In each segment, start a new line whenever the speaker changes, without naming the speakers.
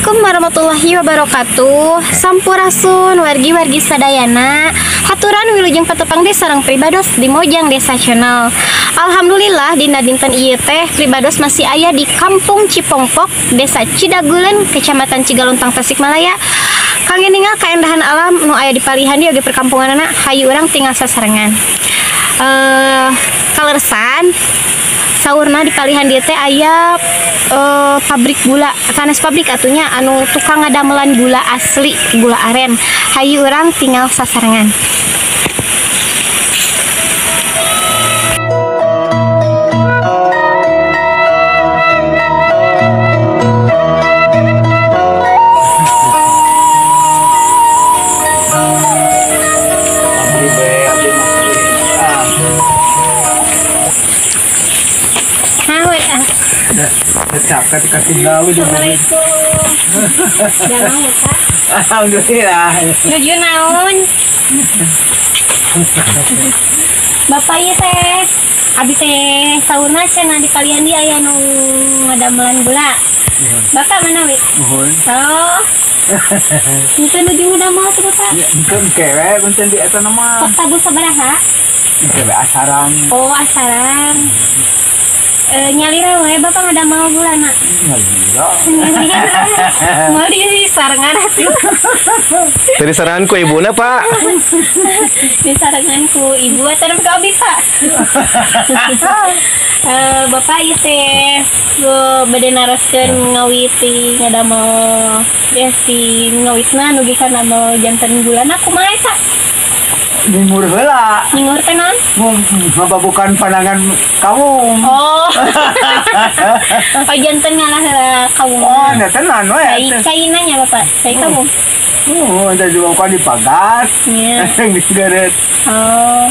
Assalamualaikum warahmatullahi wabarakatuh. Sampurasun wargi-wargi sadayana. Haturan wilujeng patepang di sareng pribados di Mojang Desa Channel. Alhamdulillah dina dinten ieu teh pribados masih aya di Kampung Cipongpok, Desa Cidaguleun, Kecamatan Cigalontang, Tasikmalaya. Kangge ningal kaendahan alam nu aya di palihan di oge perkampunganana, hayu urang tinggal sasarengan. Kalersan saurna di palihan dieu teh aya pabrik gula, sanes pabrik atunya anu tukang ngadamelan gula asli, gula aren. Hayu urang tinggal sasarengan. Assalamualaikum. Damang ya, Pak.
Alhamdulillah.
Nuju naon? Bapak ieu teh abi teh saurna cenah di palihan di aya nu ngadamelan gula. Bapak mana we?
Nuhun.
Oh. Henteu nuju ngadamel tuh Bapak.
Ya, henteu kewe punten di eta mah.
Sok tabuh sabaraha?
Kewe asaran.
Oh, asaran. Nyalira we Bapak ngadamel gulana.
Nyalira.
Mau di sarengan atuh.
Dari sarengan ku ibuna, Pak.
Di sarengan ku ibu atau ku abi, Pak. Bapak ieu teh bade naroskeun ngawiti ngadamel ya ti ngawitna nugi ka nadamel janten gulana kumaha eta?
Nyingur heula.
Nyingur teh naon?
Mababukan pandangan kamu.
Oh. Oh, janten ngalah heula kamu.
Oh, nya tenan we.
Cai caina nya Bapak, cai kamu.
Oh, teh dibawa di pagas.
Nya.
Digeret.
Oh.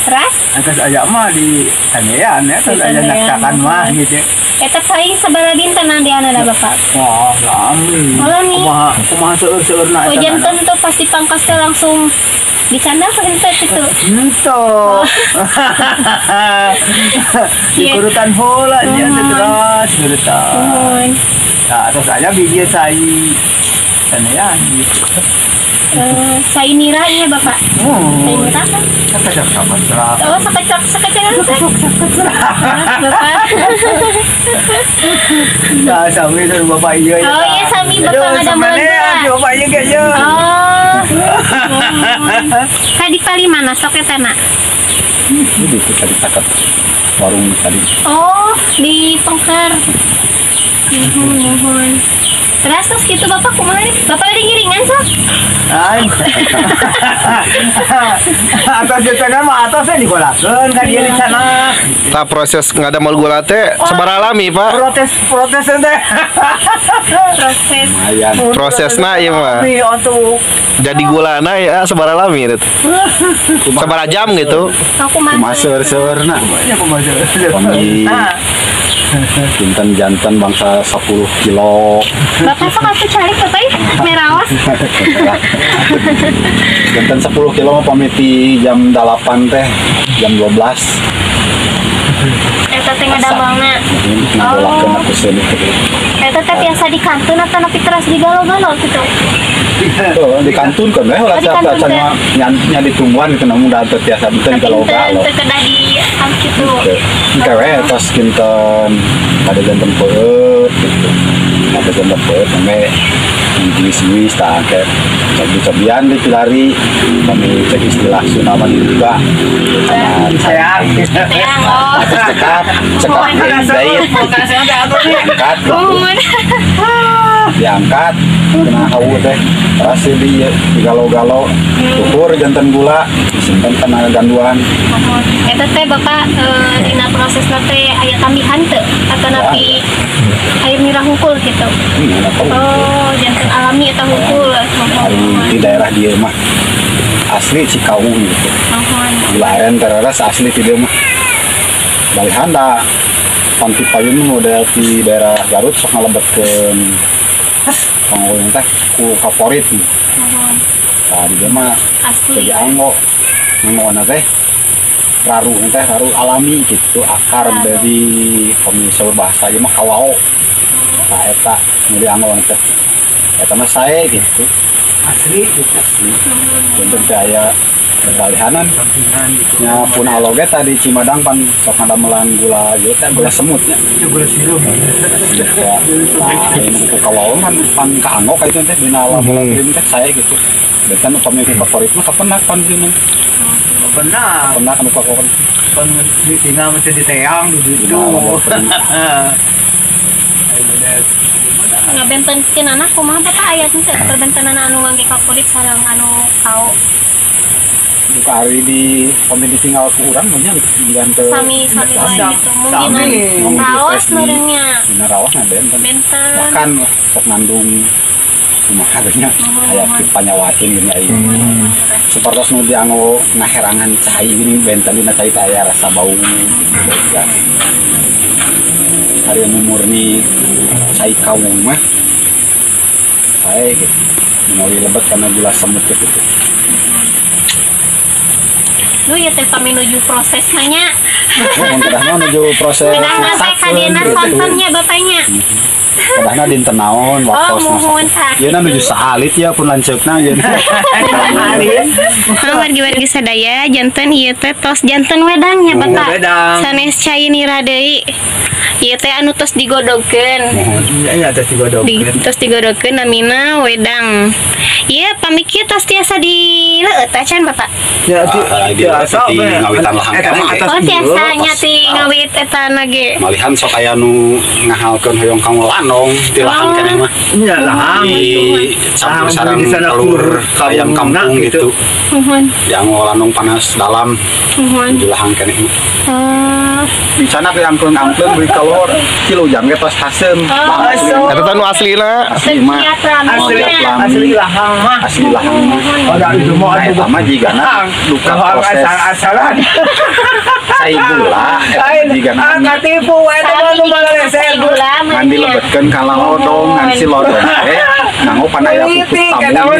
Terus?
Atas aya mah di sanean ya, atas aya naksakan mah gitu.
Eta cai sabaraha dinten diana da Bapak?
Wah, lami.
Lami.
Kumaha kumaha seueur-seueurna
eta. Oh, janten tuh pasti pangkas teh langsung dicanda apa henteu kitu?
Henteu. Dikurutan heula nya terus kurutan. Nah, terus aya biji cai sanean gitu.
Cai nira ieu Bapak. Cai nira kan?
Sakecap sakecap.
Oh, sakecap sakecap. Bapak.
Nah, sami sareng Bapak ieu ya.
Oh iya sami Bapak ngadamel gula.
Bapak ieu ge ieu.
Oh. Ka di pali mana sok eta na?
Di itu tadi caket warung tadi.
Oh, di Pengker. Nuhun. Terus terus gitu Bapak kumaha nih? Bapak lagi ngiringan sok?
Atas di sana mah atasnya digolakeun ka dieu di sana.
Tah proses ngadamel gula teh sabaraha lami, Pak?
Protes teh.
Proses.
Prosesna ieu mah. Jadi gulana ya sabaraha lami itu. Sabaraha jam gitu.
Kumaha seueur-seueurna.
Kumaha
seueur. Jantan jantan bangsa 10 kilo.
Bapak sok atuh calik Bapak ih merawas.
Jantan 10 kilo mah pamiti jam 8 teh, jam 12.
Eta teh ngadamelna.
Oh.
Eta teh tiasa dikantun atau nepi teras digalo-galo gitu.
Tuh, dikantun kan we ulah tiasa nya ditungguan gitu namun da teu tiasa teu digalo-galo.
Teu kedah di kitu.
Engke we tos kinten pada janten peueut gitu. Pada janten peueut sampe dituis-tuis tah engke cobi-cobian di pilari kami cek istilah Sunda mah dibuka.
Teang.
Teang oh.
Cekap, cekap diangkat. Diangkat kena hawu teh terus di galo-galo ukur jantan gula disimpan kana ganduan.
Eta teh Bapak dina prosesna teh aya tambihan teu atau napi air nira hungkul gitu? Oh, jantan alami eta hungkul.
Di daerah dieu mah asli Cikawung gitu. Gula aren tereres asli ti dieu mah. Balihan da panti payun model di daerah Garut sok ngalebetkeun panggoyong teh ku favorit nih. Nah, di dieu mah
asli
jadi anggo nganggo teh raru teh raru alami gitu akar dari komisor bahasa ieu mah kawao. Tah eta nu dianggo teh. Eta mah sae gitu.
Asli gitu.
Asli. Janten teh aya balihanan
sampingan gitu.
Nya pun aloge tadi Cimadang pan sok ngadamelan gula ieu teh gula semutnya.
Itu gula sirup.
Ya. Nah, ini ku kawawang kan pan kaanggo ka itu teh dina laboratorium teh sae gitu. Benten upami ku favorit mah kapenak pan dina.
Kapenak.
Kapenak anu favorit.
Pan ditinggal mesti diteang di ditu. Ayo model
ngabentenkeun anak kumaha Bapak aya teh perbentenan anu ngangge favorit sareng anu kao.
Duka ari di pami ditinggal ku urang mah nya jigan teu
sami sami wae gitu. Mungkin raos meureunnya.
Dina raos na benten. Bahkan sok ngandung kumaha nya aya panyawatin gini aya. Sapertos nu dianggo ngaherangan cai gini benten dina cai teh aya rasa bau gitu gas. Ari nu murni cai kawung mah sae gitu. Menawi lebet karena gula semut gitu.
Lu ya teh pami nuju proses nanya.
Oh, kedahna nuju proses.
Kedahna teh kadieuna sontennya bapaknya.
Kedahna dinten naon waktos masak. Yeuna nuju saalit ya pun lanceukna yeuna.
Wargi-wargi sadaya janten ieu teh tos janten wedang nya Bapak. Sanes cai nira deui. Ieu teh anu tos digodogkeun.
Iya tos digodogkeun.
Tos digodogkeun namina wedang. Ieu pami kieu tos tiasa dileueut acan Bapak.
Ya tiasa
ngawitan lahang keneh.
Oh tiasa nya ti ngawit eta na ge.
Malihan sok aya nu ngahalkeun hoyong kanggo lanong ti lahang keneh mah.
Nya lahang
campur sareng telur ayam kampung gitu.
Muhun.
Dianggo lanong panas dalam.
Muhun.
Di lahang keneh mah. Rencana ke angklung-angklung beli kalor kilo jam ge tos haseum.
Eta teh nu aslina.
Asli mah.
Asli lahang mah.
Asli lahang mah.
Oh da itu mah
eta mah jigana duka proses
asal-asalan.
Cai gula eta jigana.
Ah katipu eta mah nu malesel
gula.
Ngan dilebetkeun ka lodong ngan si lodong teh nganggo pan aya puput sambung.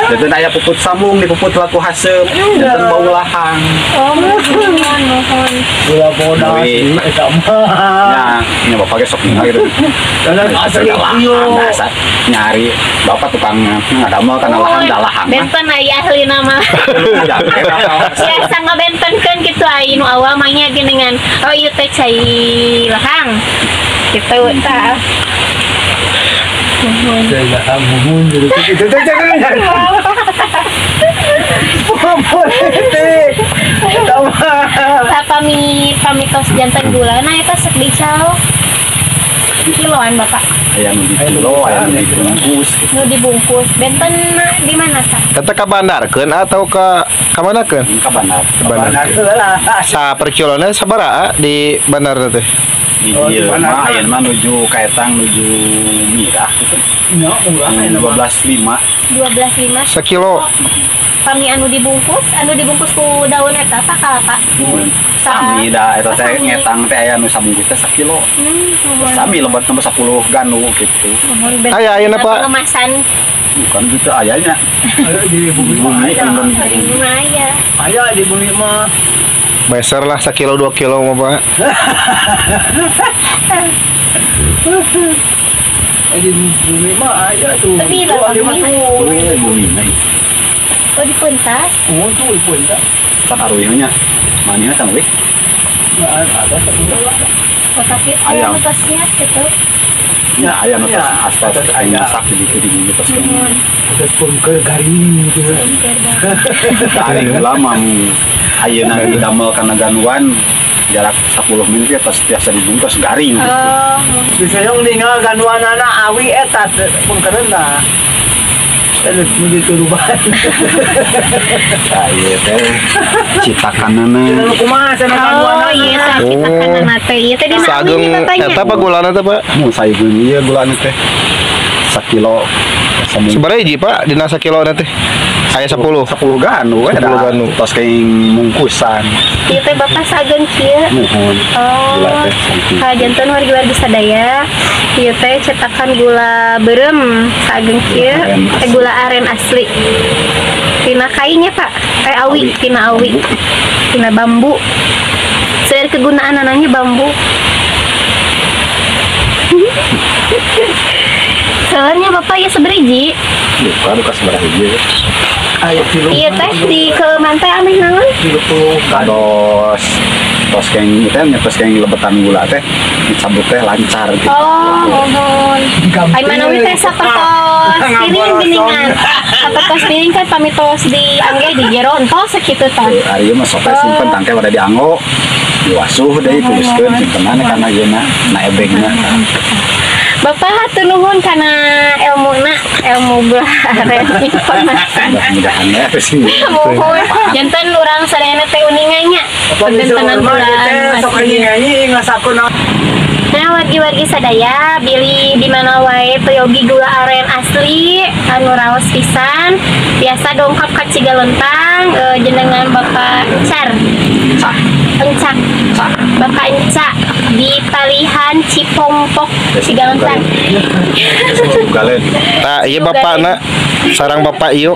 Janten aya puput sambung dipuput laku haseum janten bau lahang.
Oh muhun muhun.
Gula bodas eta mah.
Nya nya bapak ge sok ningali gitu.
Asli
ieu. Nyari bapak tukang ngadamel kana lahang da lahang.
Benten aya ahlina mah. Biasa ngabentenkeun kitu aya nu awal mah nya geuningan. Oh ieu teh cai lahang. Gitu tah.
Cai lahang muhun gitu. Itu teh politik. Eta mah.
Pami pami tos janten gula na eta sok dicau. Kiloan Bapak.
Aya nu di kilo, aya nu dibungkus.
Nu dibungkus. Benten di mana tah?
Eta ka bandarkeun atau ka manakeun?
Ka bandar.
Ka bandar. Sa per kilona sabaraha di bandar teh?
Di dieu mah ayeuna mah nuju kaetang nuju mirah gitu.
Nya murah ayeuna
12.5.
12.5
sakilo.
Pami anu dibungkus ku daun eta tah kalapa.
Sami da eta teh ngetang teh aya nu sabungkus teh sakilo. Sami lebat nomor 10 ganu gitu.
Aya ayeuna Pak.
Pengemasan.
Bukan gitu ayanya.
Di bumi mah aya. Aya di bumi mah.
Meser lah sakilo 2 kilo mah Pak.
Di bumi mah aya tuh.
Tapi
bumi mah.
Oh di pentas?
Oh tuh di pentas.
Can aruihnya, manihna can euy.
Ya ada satu lah.
Oh tapi aya nu tos siap gitu.
Ya aya nu tos astos aya masak di ditu di bumi tos keun.
Terus pungker garing gitu.
Ari gula mah ayeuna didamel kana ganuan jarak 10 menit ya tos tiasa dibungkus garing gitu.
Bisa yang ninggal ganuanana awi eta pungkereun. Terus menuju turuban.
Nah, iya teh citakanana.
Kumaha cenah ganuanana.
Oh iya citakanana teh. Ieu teh dina
sageung eta apa gulana teh, Pak?
Mun saegeung ieu gulana teh. Sakilo.
Sabaraha hiji, Pak? Dina sakilona teh? Aya 10.
10 ganu we.
10 ganu.
Tos kaing mungkusan.
Ieu teh Bapak sageung kieu.
Muhun.
Oh. Ka janten wargi-wargi sadaya. Ieu teh cetakan gula beureum sageung kieu, gula aren asli. Tina kainya, Pak. Awi, tina awi. Tina bambu. Seueur kegunaan anaknya bambu. Seueurnya Bapak ieu saberiji.
Duka sabaraha hiji.
Aya 30.
Ieu teh di keueuman teh ameh naon?
30.
Kados tos keng teh nya tos keng lebetan gula teh dicabut teh lancar gitu.
Oh, mohon. Ai manawi teh sapertos piring geuningan. Sapertos piring kan pamitos di angge di jero entos sakitu tah.
Ari ieu mah sok simpen tangke pada dianggo. Diwasuh deui tuliskeun simpenana kana ieu na na ebegna.
Bapak hatur nuhun kana elmuna, ilmu gula aren informasi.
Mudah-mudahan ya sih.
Muhun janten urang sadayana teh uninga nya. Perbentenan gula aren.
Sok nyanyi ngasakeun.
Nah, wargi-wargi sadaya bilih di mana wae peryogi gula aren asli anu raos pisan biasa dongkap ka Cigalontang jenengan Bapak Encar. Encak. Bapak Enca di Talihan Cipompok Cigalontang.
Tah ieu bapakna sarang bapak ieu.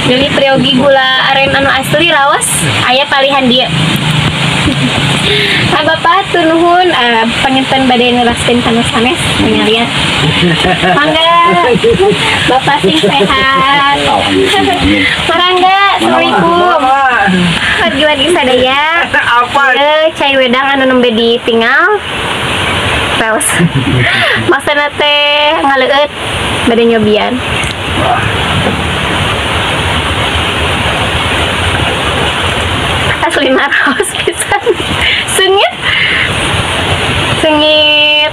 Bilih peryogi gula aren anu asli raos aya palihan dieu. Nah, Bapak hatur nuhun panginten bade neraskeun kana sanes ningalian. Mangga Bapak sing sehat. Marangga, Assalamualaikum. Wargi-wargi sadaya.
Apa?
Cai wedang anu nembe ditinggal. Raos. Maksana teh ngaleueut bade nyobian. Aslina raos pisan. Sengit. Sengit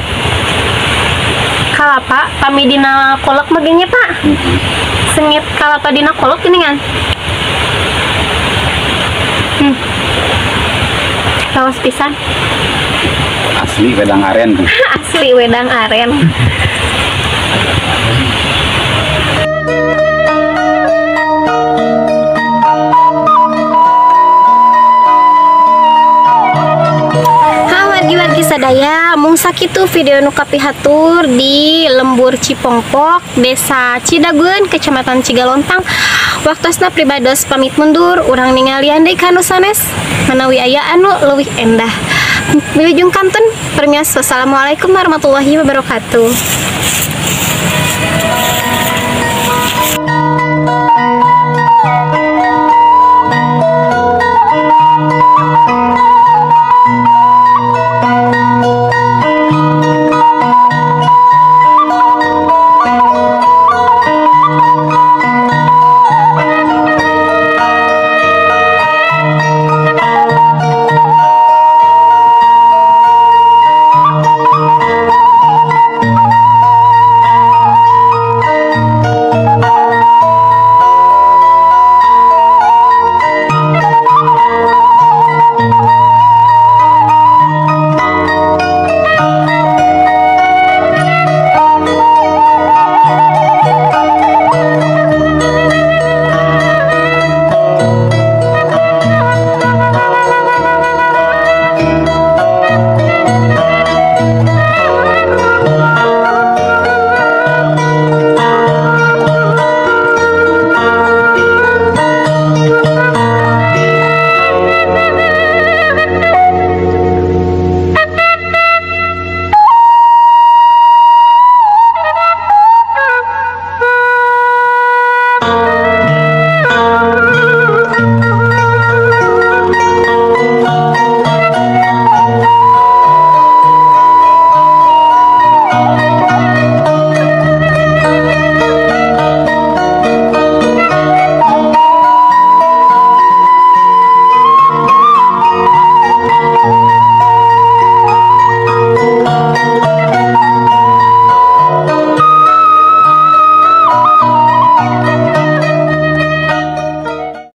kalapa pami dina kolak mah geunya Pak. Sengit kalapa dina kolak geuningan. Raos pisan.
Asli wedang aren.
Asli wedang aren. Wargi-wargi sadaya, mung sakitu video nu kapihatur di Lembur Cipongpok, Desa Cidagun, Kecamatan Cigalontang. Waktosna pribados pamit mundur, urang ningalian deui ka nu sanes, manawi aya anu leuwih endah. Wilujeng kantun, permios. Wassalamualaikum warahmatullahi wabarakatuh.